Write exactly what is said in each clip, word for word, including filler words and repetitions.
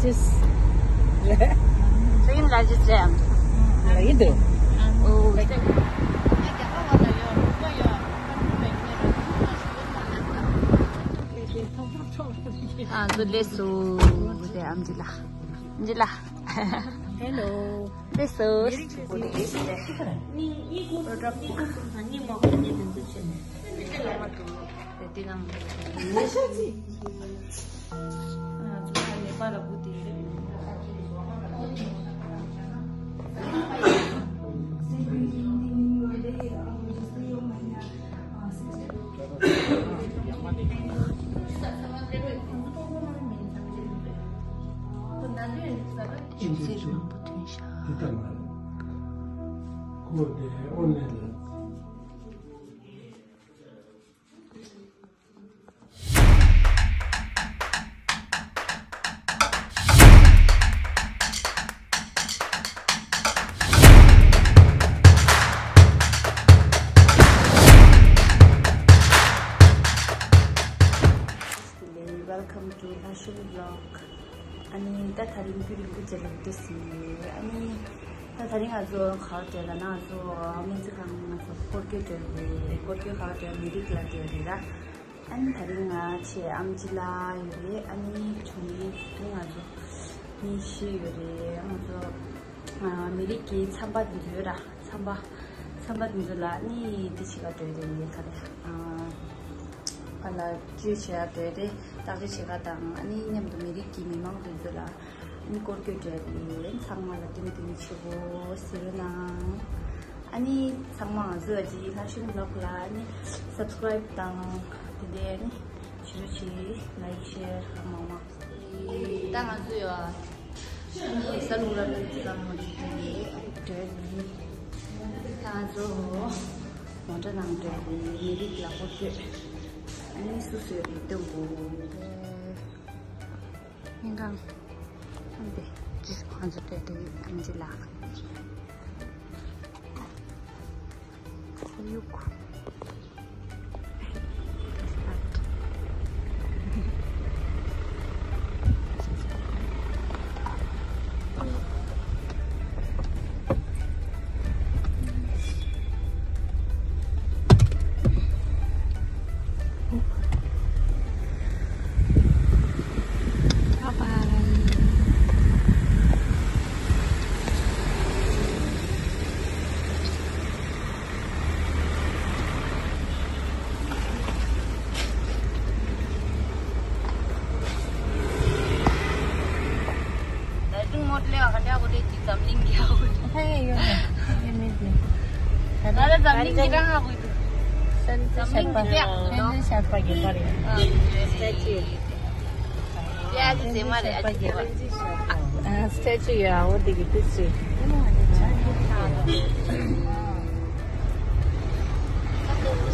Second largest རེད། ལ་ཡི་འདུག་ཨོ། ཨ་ཚོ་སླེབས་སོང་། དེ་ཨམ་ཆི་ལགས། ཨམ་ཆི་ལགས། Hello. སླེབས་སོང་། Welcome to Fashion Vlog. ཨ་ནི་ད་དེ་རིང་རྒྱུན་རིང་པོ་རྗེས་ལ་འདུག་སེ། ཨ་ནི་ད་དེ་རིང་ང་ཚོ་ག་པར་འགྲོ་ལབ་ན། ང་ཚོ་སྨན་རྩིས་ཁང་ང་ཚོ་སྐོར་སྐྱོད་འགྲོ་ཡི་རེད། སྐོར་སྐྱོད་ག་པར་འགྲོ། མི་རིགས་ལ་འགྲོ་ཡི་རེད་ད། ཨ་ནི་དེ་རིང་ང་ཆེ་ཨམ་ཆི་ལགས་ཡོད་རེད། ཨ་ནི་ཆུང་མི་དེ་རིང་ང་ཚོ་མི་བཞི་ཡོད་རེད། ང་ཚོ་ཨ་མི་རིགས་ཀྱི་ཚན་པ་འདི་ཚོ་ཡོད་ར། ཚན་པ་ཚན་པ་འདི་ཚོ་ལ་ཨ་ནི་འདི་བྱེད་ག་འགྲོ་ཡི་རེད། ག་རེ་ཨ། ཕར་ལ་བཅོས་བྱེད་ཡག་འགྲོ་རེད། བརྟག་དཔྱད་བྱེད་ག་དང་། ཨ་ནི་མཉམ་དུ་མི་རིགས་ཀྱི་མི་མང་དེ་ཚོ་ལ་ཨ་ནི་སྐོར་སྐྱོད་འགྲོ་རེད། ཚང་མ་ལ་བཀྲ་ཤིས་བདེ་ལེགས་ཆེ་བོ་ཟེར་རོགས་གནང་། ཨ་ནི་ཚང་མ་ང་ཚོ་ཨ་ཅི་ལྷ་ཤིང་བི་ལོག་ལ་ཨ་ནི་སབ་སི་ཀ་རེབ་དང་དེ་འདྲ་ཨ་ནི་བྱེད་རོགས་བྱེད། ལའིག་ཤེར་གང་མང་མང་། ད་ང་ཚོ་ཡོད་ཨ། ས་ལུང་ར་ལུང་ཚང་མ་འགྲོ་གི་རེད། ད་ང་ཚོ་མོ་ཊ་ནང་འགྲོ་གི་རེད། མི་རིགས་ལ་སྐོར་སྐྱོད། ཨ་ནི་སུ་སུ་ཡོད་རེད་སྟོན་དགོས། སྙིང་ཁང་། ཨ་འདི་ཅི་ང་ཚོ་འགྲོ་གི་རེད། ཨམ་ཆི་ལགས། ཁོར་ཡུག་ད་དུང་མོ་ཊ་ལས་ཧ་འདྲ་གོ་རེ་ཅིག་འཛམ་གླིང་གི་ཧ་གོ། ཧེ་ཡོད་ནི་ཡོད་ནི་དེ། ད་ལྟ་འཛམ་གླིང་གི་རང་ཧ་གོ་འདུག་འཛམ་གླིང་གི་ལྟ་ཡོང་། ཤར་པ་གི་པར་ཡོད། ཨ་ཡ་ཟེ་མ་རེད། ཨ་ཅེ་ཟེ་མ། ཨ་སི་ཊེ་ཅུ་ཡོད། འོ་དེ་གི་དུས་སུ།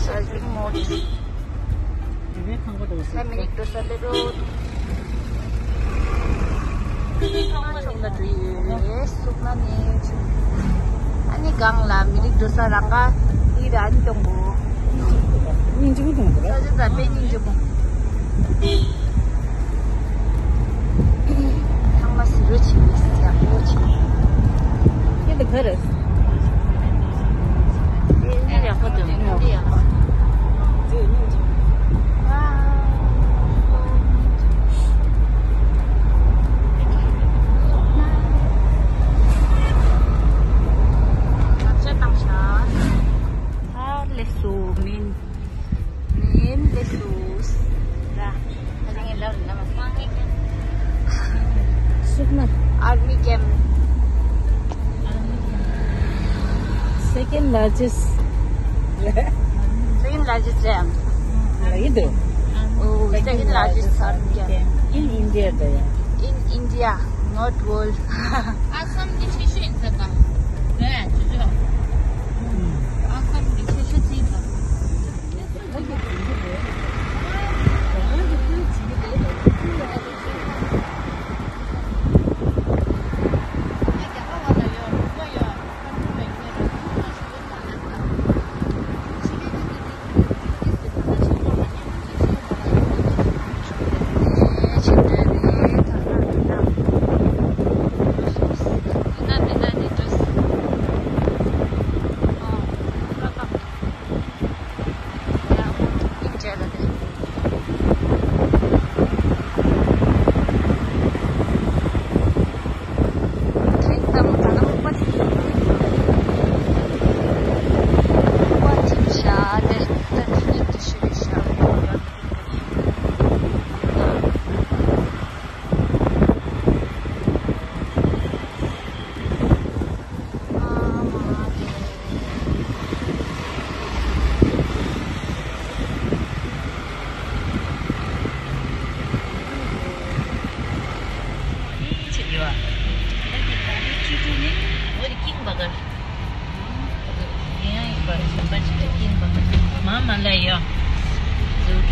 ཤར་གི་མོ་ཊ། ད་མི་རིགས་འགྲོ་ས་སླེབས་རོགས། ཁང་པ་ཆུང་ལ་འགྲོ་ཡི་རེད། སུག་ན་ནས་ཆུང་། ཨ་ནི་སྒང་ལ་མི་རིགས་འགྲོ་ས་རང་ཀ་འདི་ར། ཨ་ནི་གཏོང་དགོས། སྙིང་རྗེ་པོ་གཏོང་དགོས་ར། ས་ཆ་ད་དཔེ་སྙིང་རྗེ་པོ། ཚང་མ་ཟི་རོ་བྱེད་ཀྱི་ཡག་པོ་བྱེད། ཁྱེད་འདི་ག་རེད། འདི་ཡག་པོ་འདུག་འདི་ཡག་པོ། ལག་ཆ་བཏང་ཤག་ཧ་ལས་སུ་མིན། མིན་ལས་སུ་ར། ཨ་ནི་ལ་ལ་མ་སུག་ན། Army camp. Second largest. Second largest རེད། ལ་ཡི་འདུག་ཨོ། Second largest army camp. In India. In India, not world. ཨ་སམ་གྱི་ཆེ་ཤོས་ཡིན་ས་དང་། རེད་ཅུ་ཅུ། ཨ་སམ་གྱི་ཆེ་ཤོས་ཅི་ཡིན་ས།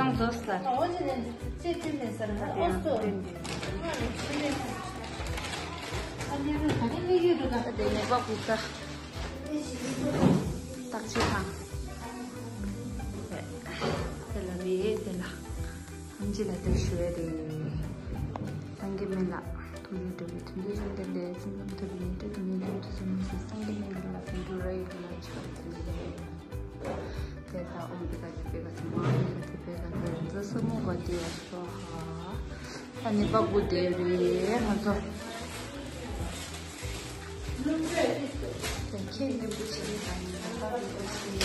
རང་བཟོ་ས། ཨོ་ཅི་ནས་ཅི་ཅི་མེད་ས་ར་ཨོ་སོ། ཨ་ནི་རུ་ག་ནས་ལི་ཡུ་རུ་ག་དེ་ནས་པ་ཀུ་ས། སྟག་ཆུ་ཐང་། དེ་ལ་མི་དེ་ལ་ཨམ་ཆི་ལ་དེ་ཞུ་ཡ་དེ། སངས་རྒྱས་སྨན་ལ་ཐུགས་རྗེ་འགྲོ་བའི་དོན་དུ་བཞིན་དེ་ལས་སེམས་ཙམ་ཐུབ་ནས་བཀྲ་ཤིས་སྨན་ལམ་དུ་སོང་མི་ཞིག་སངས་རྒྱས་སྨན་ལ་ལ་ཕན་ཐོགས་ར་ཡོད་ལ་ཆགས་ཏེ། དེ་ལྟ་ཨོམ་དེ་ག་དེ་པེ་ག་ཚོ་མ་དེ་ག་དེ་པེ་ག་དེ་ར་ཚོ་སོ་མོ་ག་དེ་ཡ་སོ་ཧ། ཨ་ནི་པ་ཀུ་དེ་རེད་ང་ཚོ། དེ་ཁྱེད་ནི་བུ་ཆེ་ནི་ད་ནི་ད་ད་རེད་ཤི།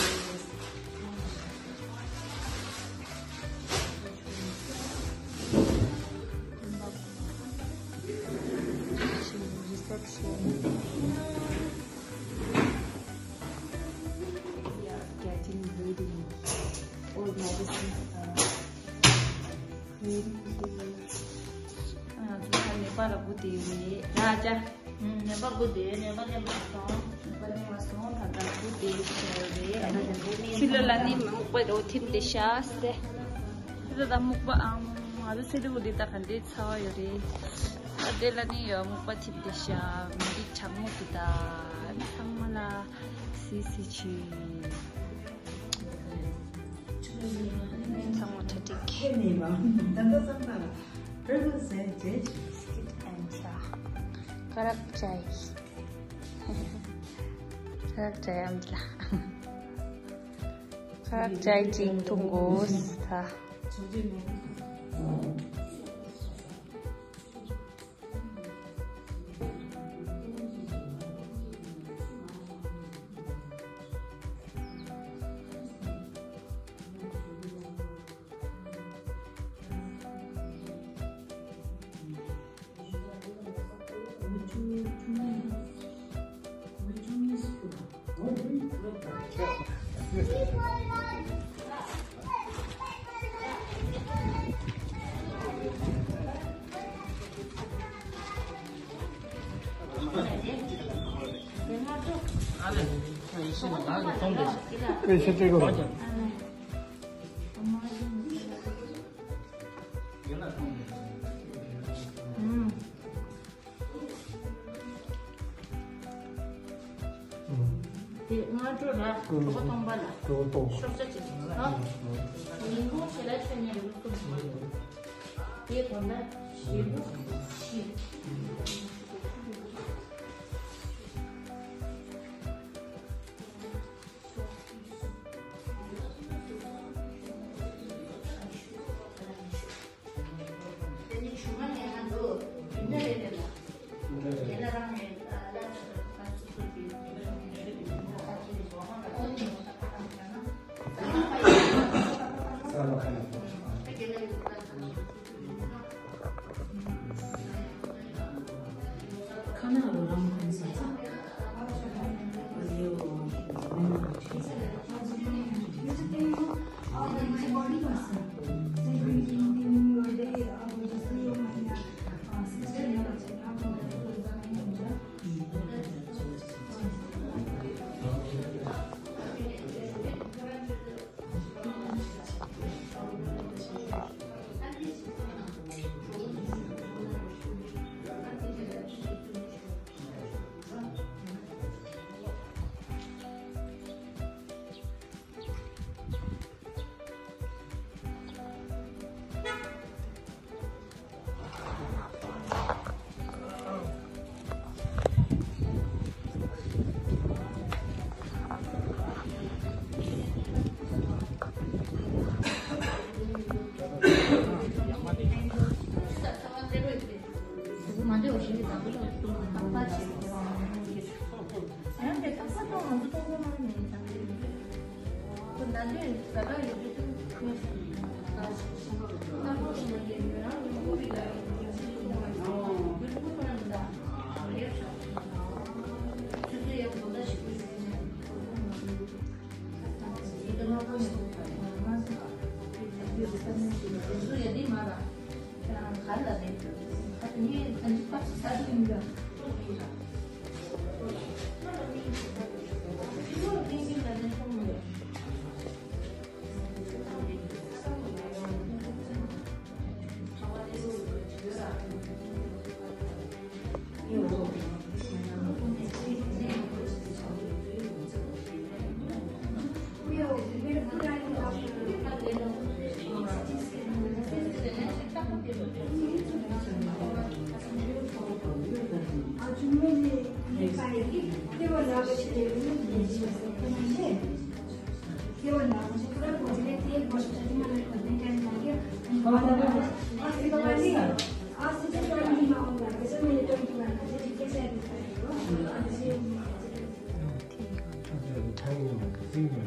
Reception. We are getting ready. All medicines are ready here. ང་ཚོ་ད་ནེ་པ་ལ་བུ་དེ་རེད་ར་ཅ། ནེ་པ་བུ་དེ་ནེ་པ་ལེན་པ་སོང་། ནེ་པ་ལེན་པ་སོང་། ད་ལྟ་བུ་དེ་ཞེས་རེད། ཕྱི་ལོ་ལ་ནི་མུག་པ་རོ་ཐིམ་དེ་ཤ་སྟེ། ཕྱི་ལོ་ད་མུག་པ་ཨང་ང་ཚོ་སི་ལི་གུ་ལི་ད་ག་འདྲའི་ཚ་བ་ཡོད་རེད། ད་དེ་ལ་ནི་ཡོད་མུག་པ་ཐིམ་དེ་ཤ་མི་རིགས་གྲང་མོ་དེ་ད་ནི་ཚང་མ་ལ་སི་སི་ཆུ། ཚང་མ་གྲ་སྒྲིག་ཁྱེད་མེད་པ་ད་ལྟ་ཚང་མ་ལ་represent Skit and Cha. ཁ་རག་ཅའི། ཁ་རག་ཅའི་ཨམ་ལ། ཁ་རག་ཅའི་ཅིག་འཐུང་དགོས་ད། དེ་སྔ་དྲོ་ལ་གྲོགས་པོ་སྟོང་པ་ལ་གྲོགས་པོ་སྟོང་པ་ཤོག་བྱ་ཅིག་ཨ། ཉིན་གུང་ཞེ་ལ་ཆོས་ཉན་རུ་ཀུན་དེ་དགོང་ལ་ཞེ་པོ་ཤི།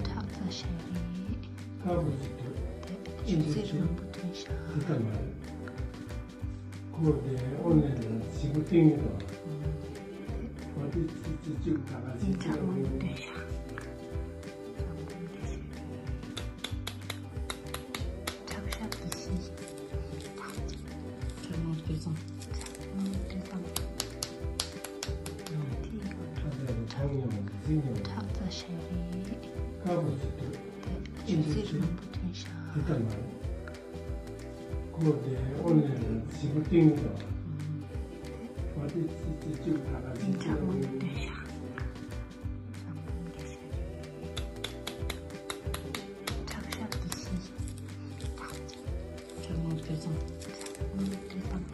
ཁྲག་ཚ་ཤ་རེད། དེ་ཆུ་ཚོད་མང་པོ་ཐོན་ཤག་ཁོ་དེ་ཨོ་ནས་ལ་ཞིབ་པོ་སྟེང་ནས་དང་། ཨོ་དེ་ཚིག་ཚིག་གཅིག་ག་ག་ཞིག་ཁྲག་མང་པོ་ཐོན་ཤག་ཁྲག་ཤ་དེ་ཤི། ཁྲག་མང་པོ་ཐོན་སོང་། ཁྲག་མང་པོ་ཐོན་སོང་། ཁྲག་ཚ་ཤ་རེད། དེ་ཆུ་ཚོད་མང་པོ་ཐོན་ཤག་དེ་ལྟ་མ་རེད། ཁོ་དེ་ཨོ་ནས་ལ་ཞིབ་པོ་སྟེང་དང་། ཨོ་དེ་ཚིག་ཚིག་གཅིག་ག་ག་ཞིག་ཁྲག་མང་པོ་ཐོན་ཤག་ཁྲག་ཤ་དེ་ཤི། ཁྲག་མང་པོ་ཐོན་སོང་། ཁྲག་མང་པོ་ཐོན་སོང་།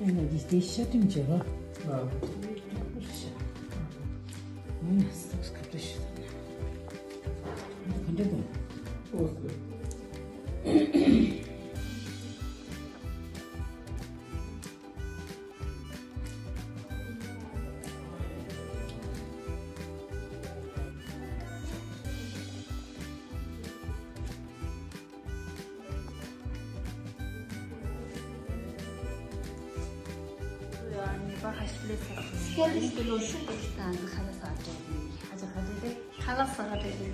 ཨེ་ན་འདི་དེ་ཤ་སྟོན་བྱེད་པ། ཨ། ཨ་ན་སུགས་ཁ་བྲལ་ཞུ་དང་། ག་འདྲ་དང་། ཨོ་སི། ཉེས་པ་ཁ་ཤས་ལས་ཚར་སོང་། སྐད་དེ་ལོ་ཤུགས་ཀྱིས་དང་འདི་ཁ་ལག་ཟ་སྤྲད་དེ། ཨ་ཅག་ཁ་བྲལ་ཏེ། ཁ་ལག་ཟ་སྤྲད་དེ།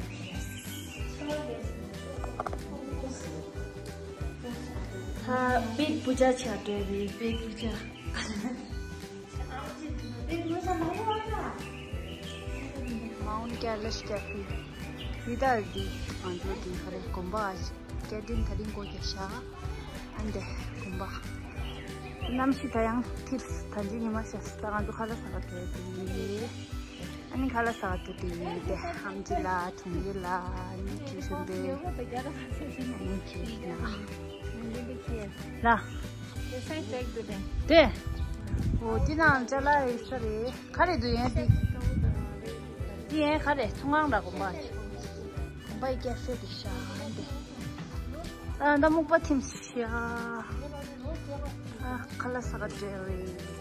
ད་པིག་བུ་ཅག་ཆགས་སྤྲད་དེ། པིག་བུ་ཅག་མའུན་ཀེ་ལེ་ཤི་ཀེ་ཕེ། ཡི་དྭགས་འདི་ང་ཚོ་འདི་ག་རེ་དགོན་པ་སྐད་འཕྲིན་དེ་རིང་སྒོ་རྒྱག་ཤག་ཨ་འདི་དགོན་པ། གནམ་གཤིས་ད་ཡང་ཐིལ། ད་འཇིག་ཉི་མ་ཤར་སོང་། ད་ང་ཚོ་ཁ་ལག་ཟ་ག་འགྲོ་ཡ་དེ། ཨ་ནི་ཁ་ལག་ཟ་ག་འགྲོ་དེ་ཡིན་དེ། ཨམ་ཆི་ལ་དྲུང་ཡིག་ལ་ཨ་ནི་ཅི་ཞུ་འདི། ཨ་ནི་ཅི་ཡིན་ན། ལ། དེ། འོ་དེ་ནང་ཅ་ལག་ཡོད་ས་རེད། ག་རེ་འདུག་ཡན་དེ། དེ་ཡན་ག་རེ་ཚོང་ཁང་འདྲ་གོ་མ། གོམ་པ་ཡི་སྐྱ་སེར་དེ་ཤ་འདི། ཨ་ད་སྨུག་པ་ཐིམ་ཤ། ཨ་ཁ་ལག་ཟ་ག་འགྲོ་ཡ་རེད།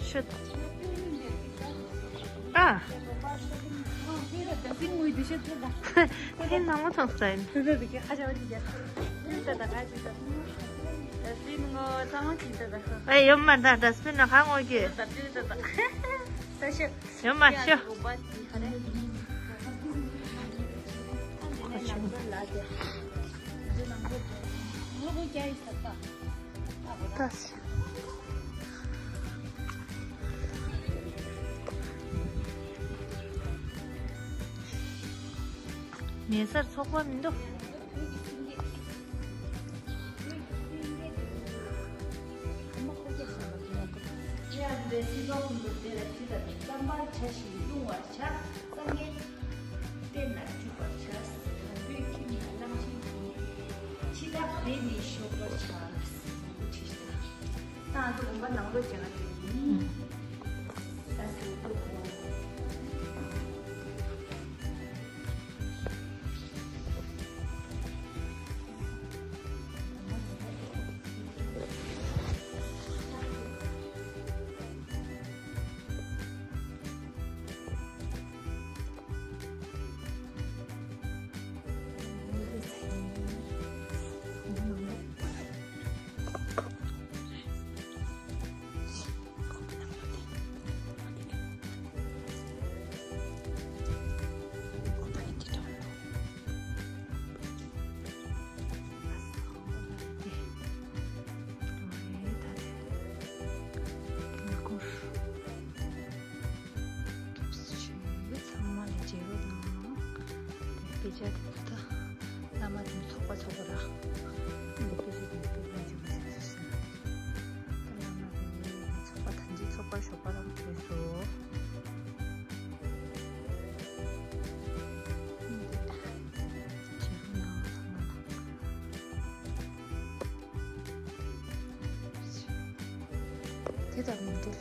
ཤོད། ཨ། དེ་ནང་མ་ཐོག་ས་ཡིན། ཨེ་ཡོད་མ་ད་ཌ་སི་པིན་ནང་གང་ངོ་གི། ཡོད་མ་ཤོད། ད། མེད་སར་ཚོགས་པ་མི་འདུག་ཚང་མ་ལ་མཇལ་རོགས་གནང་། དེ་དཔེ་ཆ་དེ་ཚོ་ད་བླ་མ་དེ་ཚོགས་པ་ཚོགས་པ་ར། དེ་དཔེ་ཆ་དེ་དཔེ་ཆ་ཚོགས་པ་ཟེར་ཟེར་ཟེར། ད་བླ་མ་དེ་ཚོགས་པ་ཐམས་ཅད་ཚོགས་པ་ཞོགས་པ་རང་བྱས་སོ། དེ་ལྟར་མི་འགྲོ།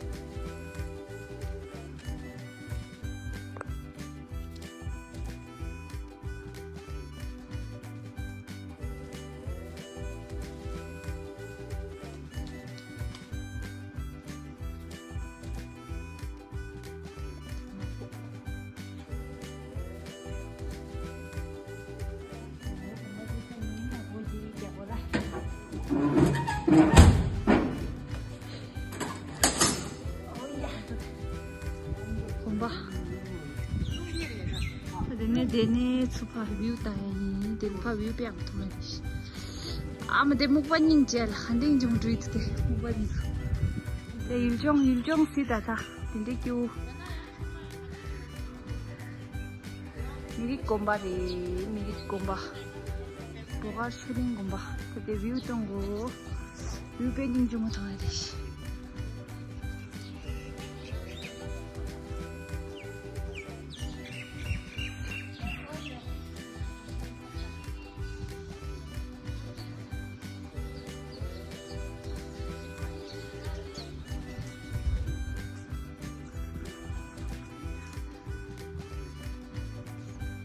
དགོན་པ། དེ་ནས་དེ་ནས་ཚུར་ཕར་བིའུ་ལྟ་ཡ་ཡིན། དེ་ཕར་བིའུ་དཔེ་ཡག་པོ་མཐོང་ཡ་རེད། ཨ་མ་དེ་སྨུག་པ་སྙིང་རྗེ་ལ་ཧ་འདྲེ་འཇོང་འགྲོ་ཡི་འདུག་དེ་སྨུག་པ་འདི་ཚོ། དེ་ཡུལ་ལྗོངས་ཡུལ་ལྗོངས་སྲིད་ད་ད་དེ་འདྲའི་སྐྱིད་པོ། མི་རིགས་དགོན་པ་རེད། མི་རིགས་དགོན་པ། བོ་གར་ཆོས་གླིང་དགོན་པ། ད་དེ་བིའུ་གཏོང་དགོས། བིའུ་པེ་ཀིང་ཅུང་མ་ཐང་ཡ་རེད།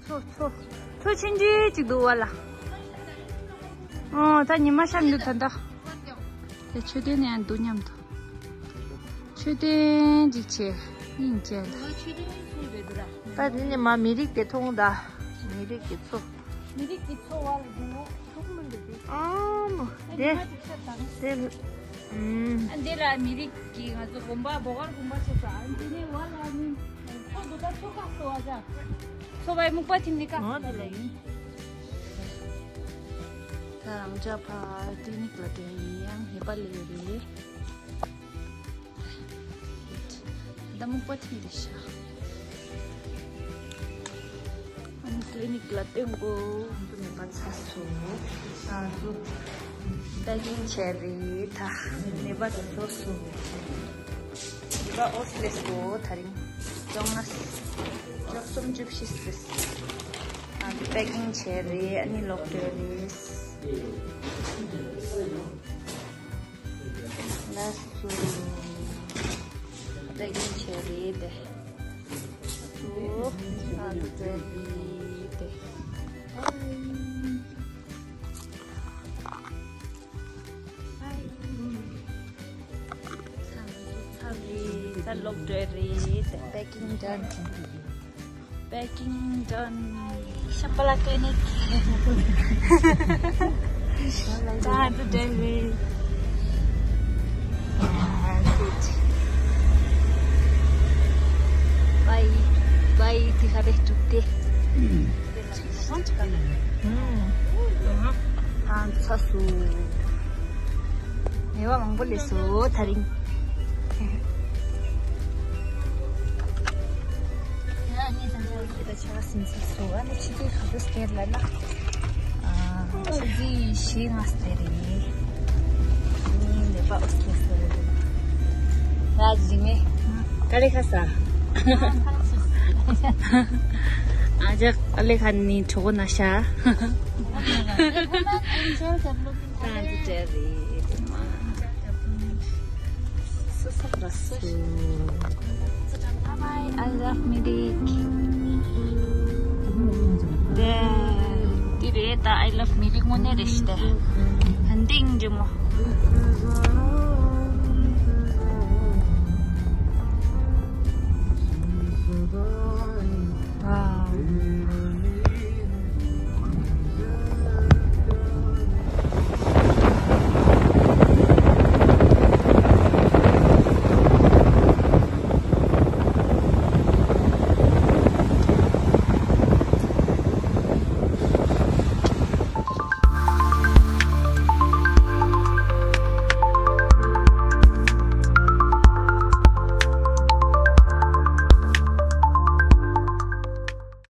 ཚོ་ཚོ་ཚོ་ཆུང་ཆུང་ཅིག་འདུག་བ་ལ། ཨོ་ད་ཉི་མ་ཤར་འདུག་ད་ལྟ། དེ་མཆོད་རྟེན་ནས་ཡང་འདུག་མཉམ་དུ། མཆོད་རྟེན་ཅིག་བྱས་སྙིང་རྗེ་ལ། ད་འདི་ནས་མ་མི་རིགས་དེ་མཐོང་ད། མི་རིགས་ཀྱི་ཚོ། མི་རིགས་ཀྱི་ཚོ་བ་ལ་འདུག་ནོ། ཨོ་མོ། དེ་དེ་ལ་ཨ་འདི་ལ་མི་རིགས་ཀྱི་ང་ཚོ་དགོན་པ་བོ་གར་དགོན་པ་ཆེ་ས། ཨ་འདི་ནས་བ་ལ་ནི་ཚོ་འདུག་ད་ཚོ་ཁག་ཚོ་བ་ཅག་ཚོ་བའི་སྨུག་པ་ཐིམ་ནི་ཁག་ཚོ་ལ་ཡིན། ད་རང་ཅག་ཕ་ཀླི་ནིག་ལ་འགྲོ་ཡིན། ཡང་ཉེས་པ་ལས་རེད། ད་སྨུག་པ་ཐིམ་རེད་ཤག་ཨ་ནི་ཀླི་ནིག་ལ་སྟོན་དགོས། ང་ཚོ་ནད་པ་ཚ་སོང་། ང་ཚོ་པེ་ཀིང་བྱས་རེད། ད་ནད་པ་དེ་ཚོ་སོང་། ནད་པ་ཨོ་སླེབས་སོང་། ད་རིང་བཅོ་ལྔ་བཅུ་གསུམ་བཅུ་བཞི་སླེབས། ང་ཚོ་པེ་ཀིང་བྱས་རེད། ཨ་ནི་ལོག་འགྲོ་རེད། ལགས་སོ། པེ་ཀིང་བྱས་རེད་དེ། ཨོ། ཨ་ཏུ་ཏེ་རེད་དེ། ཚར་རེད། ད་ལོག་འགྲོ་རེད་དེ། Packing done. Packing done. ཤམ་བྷ་ལ་ཀླི་ནིག་ད་འགྲོ་འདོད་རེད། Bye. Bye. དེ་ག་རེ་འགྲུབ་སྟེ། ཨང་ཚ་སུ། ནེ་བ་མང་པོ་ལས་སོ་ད་རིང་། ཡ་ངས་ད་ལྟ་ཁྱེད་ད་ཆ་བ་སིན་སི་སོ། ཨ་ནི་ཕྱི་དུས་ཁ་ཏུ་སྟེར་ལ་ན། ཨ་ཕྱི་དུས་ཤི་ང་སྟེར་རེད། ནི་ནེ་པ་ཨོ་སི་སོ། ཡ་ཇི་མེ་ཀ་ལེ་ཁ་ས། ཨ་ཅག་ཀ་ལེ་ཁ་ནི་གྲོགས་ན་ཤ། ད་འདི་འདྲ་རེད་དེ་མ། སོ་སོ་ར་སོ། I love མི་རིགས། དེ་དེ་རེད་ད། I love མི་རིགས་དངོས་གནས་རེད་ཤི་ད། ཧན་ཏིང་ཇི་མོ། Wow.